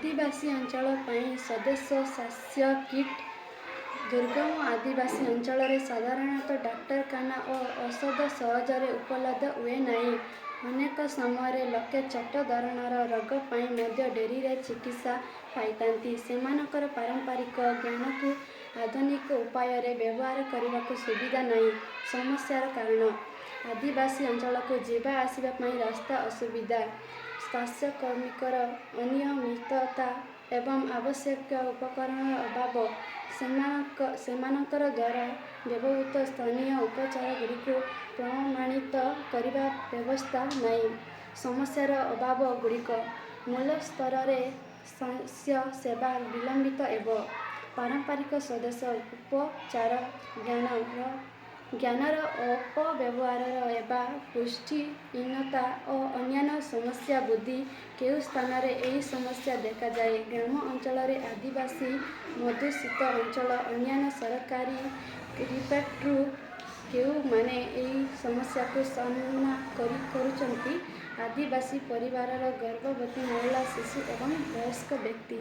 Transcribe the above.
ଆଦିବାସୀ ଅଞ୍ଚଳ ପାଇଁ ସ୍ୱଦେଶ ସ୍ୱାସ୍ଥ୍ୟ କିଟ୍। ଦୁର୍ଗମ ଆଦିବାସୀ ଅଞ୍ଚଳରେ ସାଧାରଣତଃ ଡାକ୍ତରଖାନା ଓ ଔଷଧ ସହଜରେ ଉପଲବ୍ଧ ହୁଏ ନାହିଁ। ଅନେକ ସମୟରେ ଲୋକେ ଛୋଟ ଧରଣର ରୋଗ ପାଇଁ ମଧ୍ୟ ଡେରିରେ ଚିକିତ୍ସା ପାଇଥାନ୍ତି। ସେମାନଙ୍କର ପାରମ୍ପରିକ ଜ୍ଞାନକୁ ଆଧୁନିକ ଉପାୟରେ ବ୍ୟବହାର କରିବାକୁ ସୁବିଧା ନାହିଁ। ସମସ୍ୟାର କାରଣ: ଆଦିବାସୀ ଅଞ୍ଚଳକୁ ଯିବା ଆସିବା ପାଇଁ ରାସ୍ତା ଅସୁବିଧା, ସ୍ୱାସ୍ଥ୍ୟକର୍ମୀଙ୍କର ଅନିୟମିତତା ଏବଂ ଆବଶ୍ୟକ ଉପକରଣର ଅଭାବ। ସେମାନଙ୍କର ଦ୍ୱାରା ବ୍ୟବହୃତ ସ୍ଥାନୀୟ ଉପଚାରଗୁଡ଼ିକୁ ପ୍ରମାଣିତ କରିବା ବ୍ୟବସ୍ଥା ନାହିଁ। ସମସ୍ୟାର ଅଭାବ ଗୁଡ଼ିକ: ମୂଳ ସ୍ତରରେ ସ୍ୱାସ୍ଥ୍ୟ ସେବା ବିଳମ୍ବିତ ହେବ। ପାରମ୍ପରିକ ସ୍ୱଦେଶ ଉପଚାର ଜ୍ଞାନର ଅପବ୍ୟବହାର ହେବା, ପୁଷ୍ଟିହୀନତା ଓ ଅନ୍ୟାନ୍ୟ ସମସ୍ୟା ବୃଦ୍ଧି। କେଉଁ ସ୍ଥାନରେ ଏହି ସମସ୍ୟା ଦେଖାଯାଏ? ଗ୍ରାମ ଅଞ୍ଚଳରେ, ଆଦିବାସୀ ଅଧ୍ୟୁଷିତ ଅଞ୍ଚଳ, ଅନ୍ୟାନ୍ୟ ସରକାରୀ ରିପୋର୍ଟରୁ। କେଉଁମାନେ ଏହି ସମସ୍ୟାକୁ ସାମ୍ନା କରୁଛନ୍ତି? ଆଦିବାସୀ ପରିବାରର ଗର୍ଭବତୀ ମହିଳା, ଶିଶୁ ଏବଂ ବୟସ୍କ ବ୍ୟକ୍ତି।